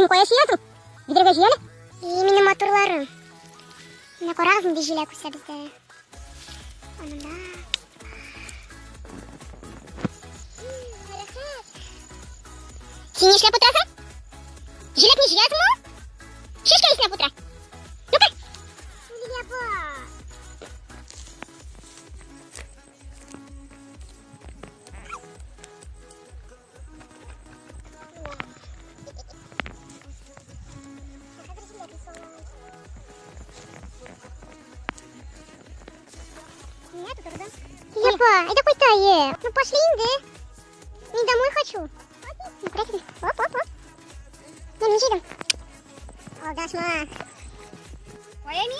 Син кая җыясың? Бидрәгә җый әле. И, минем матурларым. Менә карагыз нинди җиләк үсә бездә. Анында. Рәхәт. Син нишләп утырасың? Җиләкне җыясыңмы? Шешкә иснәп утыра. Ну-ка. Лилия апа. Апа, это кайтайык. Ну пошли инде. Мин домой хочу. Ну, оп, оп, оп. Ну, мин җыйдым. Алдашма. Кая мин?